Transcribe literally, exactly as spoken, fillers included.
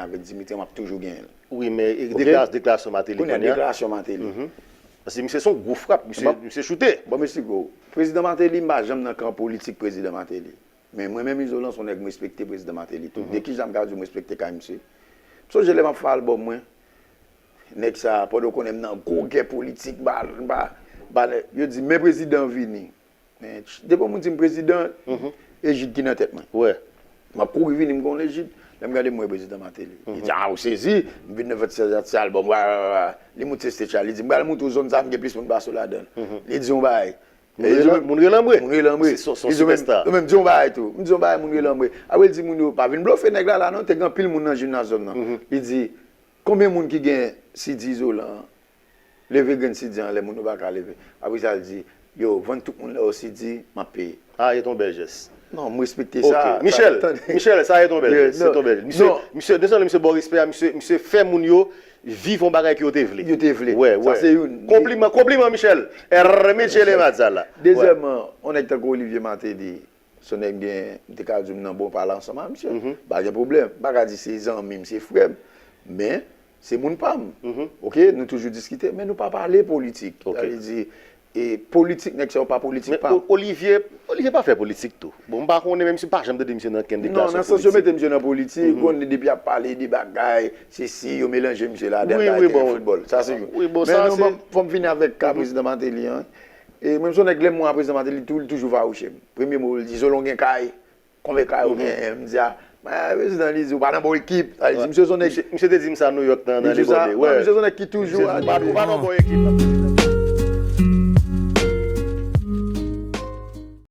Avèk Dimitri, m ap toujou genyen l. Wi, men deklarasyon Martelly kounye a. Deklarasyon Martelly. Paske misye se yon gwo frap, misye choute. Bon, mesye gwo. Prezidan Martelly, m pa janm nan kan politik prezidan Martelly. Men mwen menm Izolan se yon nèg m respekte prezidan Martelly tou. De ki jan m ka di w m respekte kay misye. M sonje lè m ap fè albòm mwen, nèg sa, pandan w konnen m nan gwo gè politik, ba, ba, ba, yo di, men prezidan vini. Men, depi yon moun di m prezidan, e Jid ki nan tèt mwen. M ap kouri vini, m konn e Jid. Lè m gade m wè prezidan Martelly. Li di, a, ou sezi, m vin nan fèt se albòm, wa, wa, wa. Li monte stage la, li di, m pral montre w zòn sa m gen plis moun pase w ladan l. Li di yon bagay. Moun rele anbre. Moun rele anbre. Se sipèsta. Yo menm di yon bagay tou. M di yon bagay, moun rele anbre. Apre l di moun yo, pa vin blofe nèg la la non, te gen anpil moun nan jimnaz zòn nan. Li di, konbyen moun ki gen CD Izolan an? Leve grenn CD anlè, moun yo pa ka leve. Apre sa, l di, yo, vann tout moun lè yo CD, m ap peye. A, e ton bèl jès. Non, m respekte sa. Michel, Michel, sa e ton bèl jès. Se ton bèl jès. Misye, misye, desann, misye ba w respè a, misye, misye fè moun yo viv yon bagay ke yo te vle. Yo te vle. Wè, wè. Sa se youn. Konpliman, konpliman, Michel. Hermé Chélémazala. Dezyèmman, yon nèg tankou Olivier Martelly, se yon nèg gen, m te ka di m nan bon pale ansanm ak misye. Pa gen pwoblèm. M pa ka di se zanmi m, se frè m. Men, se moun pa m. Oke, nou toujou diskite, men nou pa pale politik. Sa vle di, e politik nèg sa yo pa politik pa m. Olivier, Olivier pa fè politik tou. Bon, m pa konnen, menm si m pa janm tande misye nan kenn deklarasyon politik. Non, nan sans yo mete misye nan politik, ou konnen depi ap pale de bagay, se si yo melanje misye ladan, wi, wi, bon, foutbòl. Sa se youn. Wi, bon, men sa non, se fò m fini avèk ka prezidan Martelly an. E mwen, m se yon nèg, lè m wè prezidan Martelly tou, li toujou fawouche m. Premye mo l di, Zolon gen kay, konbyen kay ou genyen? M di, a, men prezidan li di, ou pa nan bon ekip. Sa vle di, misye se yon nèg. Misye, misye te di m sa Nouyòk nan, nan Debòde. Misye se yon nèg ki toujou ale. Ou pa, ou pa nan bon ekip.